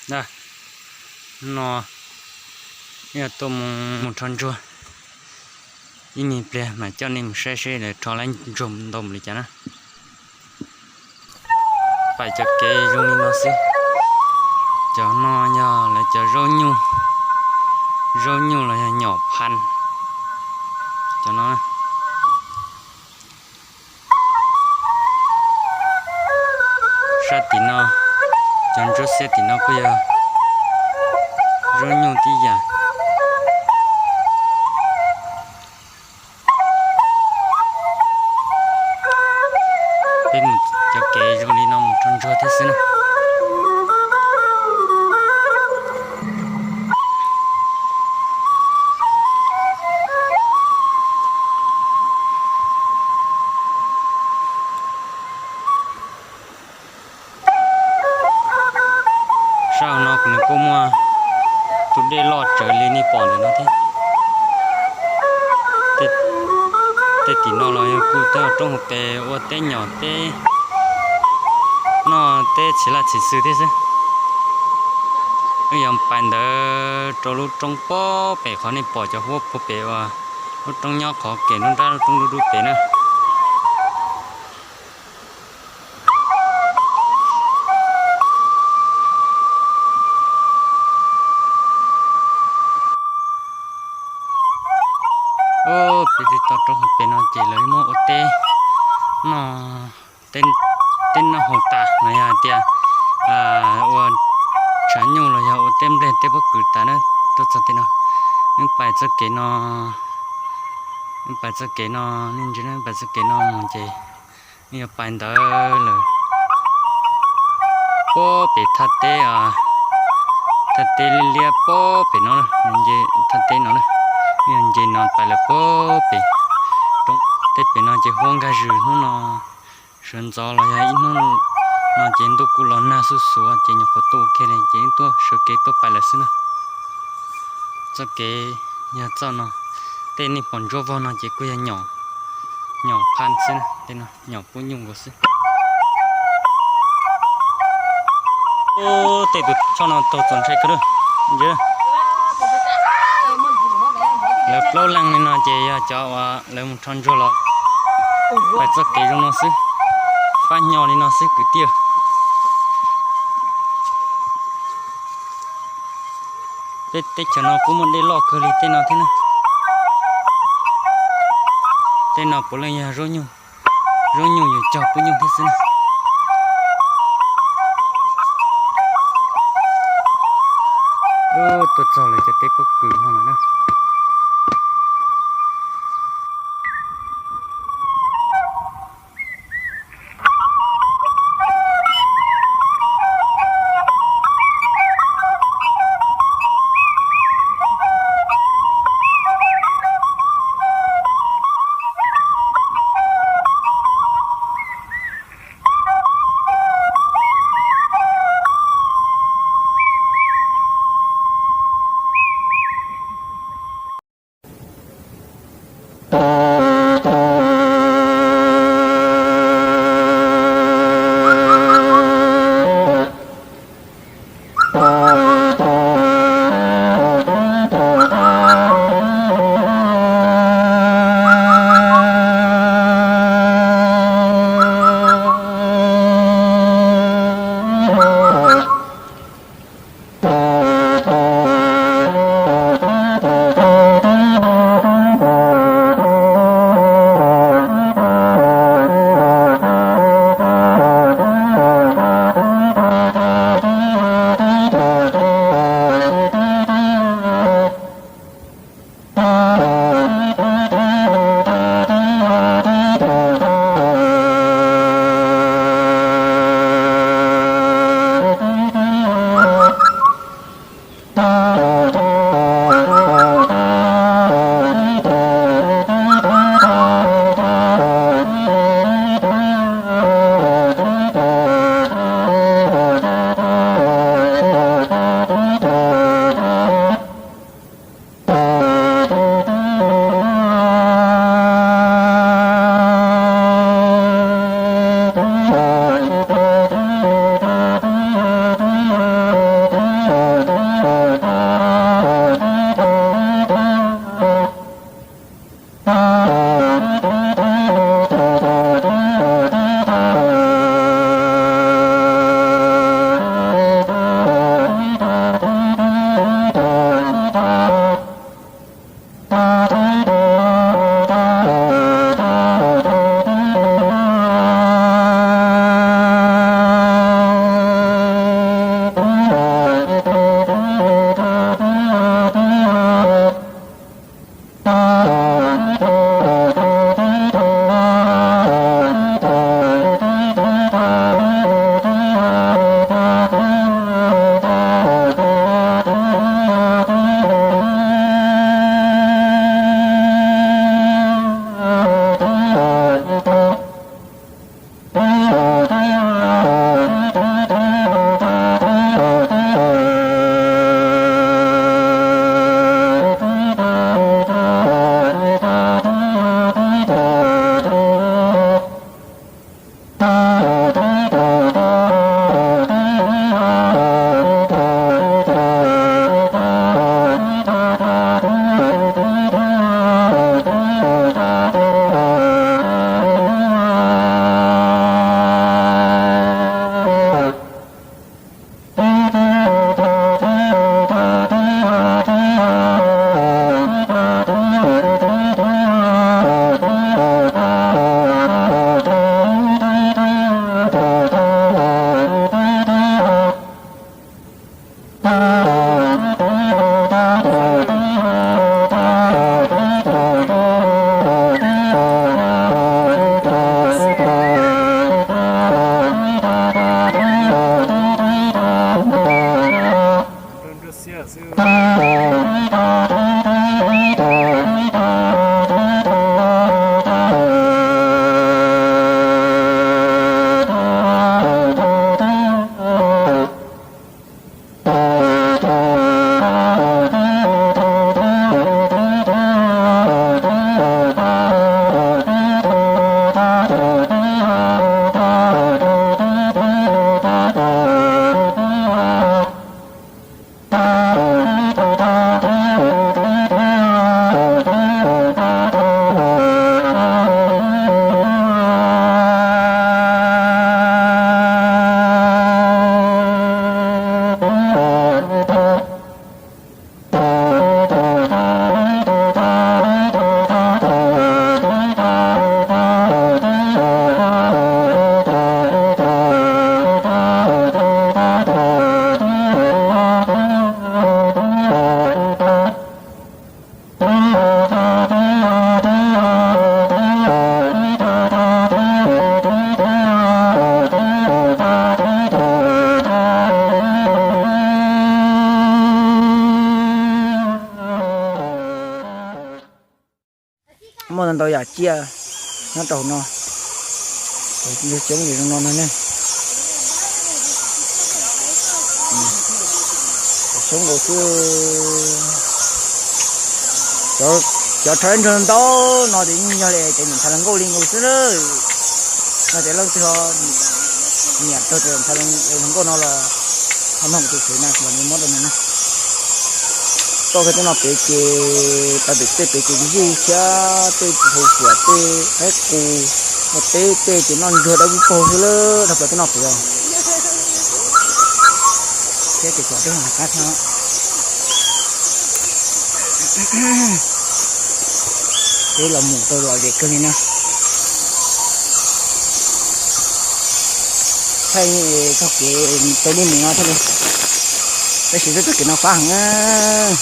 Hnub no yog tuaj mus rho ntsuag, ib me pliag mam coj nej mus saib seb lawv rho lab ntsuag ntau npaum li cas na. Pais cov kev zoo li no xwb. Cov no yog lawv cov zaub nyuj, zaub nyuj los yog nyom phaj. Cov no sab tim no, cov ntsuab xiab tim no kuj yog zaub nyuj tib yam. Peb mus cov kev zoo li no mus rho ntsuag thiab xwb na. Sab hauv no kuv nws kuj muaj tus dej loj tsawv li nej pom ntawm no thiab. Tej tim no los yog kuj tej roob hauv pes ua teb nyom teb noj teb txiv laj txiv xwm thiab xwb. Wb yuav pais ntawd rau lub roob pob pem qhov nej pom cov huab puag pem uas lub roob nyob qhov kem nruab nrab lub roob dub dub pem na. Peb tau roob hauv pes no ces lawv muab ua teb noj, teb noj haus tas no yog hais tias ua tshav nyuj los yog ua teb nplej teb pob kws tas na. Tuaj txog tej no, wb pais txoj kev no, wb pais txoj kev no, nej ntsia na, wb pais txoj kev no mus ces wb yuav pais ntawd lawm. Pob pem thaj teb, thaj teb liab liab pob pem no, thaj teb no na, nce no pais lawm pob pem. Tej pem no ces huab nkag zws hnub no sawv ntxov los yog ib hnub no ces ntuj kuj los nag xuj xuav ces nyuam qhuav tuaj ua kiag li ces wb tuaj sawv kev tuaj pais lawm xwb na. Txoj kev yog txoj no, tej nej pom ntsuab vog no ces kuj yog nyom phaj xwb, tej no nyom pub nyuj nkaus xwb. Tej tus choj no taug txaus ntshai kawg li. Lawv plaub leeg li no ces yog cov uas lawv mus rho ntsuag los pais txoj kev zoo no xwb, fab hnyo li no xwb kwv tij. Peb teb chaws no kuj muaj dej loj kawg li tej no thiab na. Tej no puav leej yog zaub nyuj, zaub nyuj yus cog pub nyuj thiab xwb na. Tuaj txog lawv cov teb pob kws no lawm na. Muaj ntau yam tsiaj nyob rau hauv no, coob li zoo no no ne. Coob nkaus xwb. Cov rhawv nrog ntau no ces yeej yog li cov niam ntxhais hluas nkauj li nkaus xwb na. No ces leej twg ho nyiam tau cov niam ntxhais hluas nkauj no los ho nug tus xwm na, los nws muab rau nws na. Toj kiag tej no pem ces tau pem tej pem ces zij thiab tej hauv suam tej qaib qus, muaj teb tej ces noj ntsuag dawb paug xwb lawm, dhau plaws tej no pem os. Thiab ces kom tej qab thiab. Peb los mus tau lom zem kawg li na. Thaij txoj kev taug lub mus no thiaj li, tab sis txoj kev no fab heev.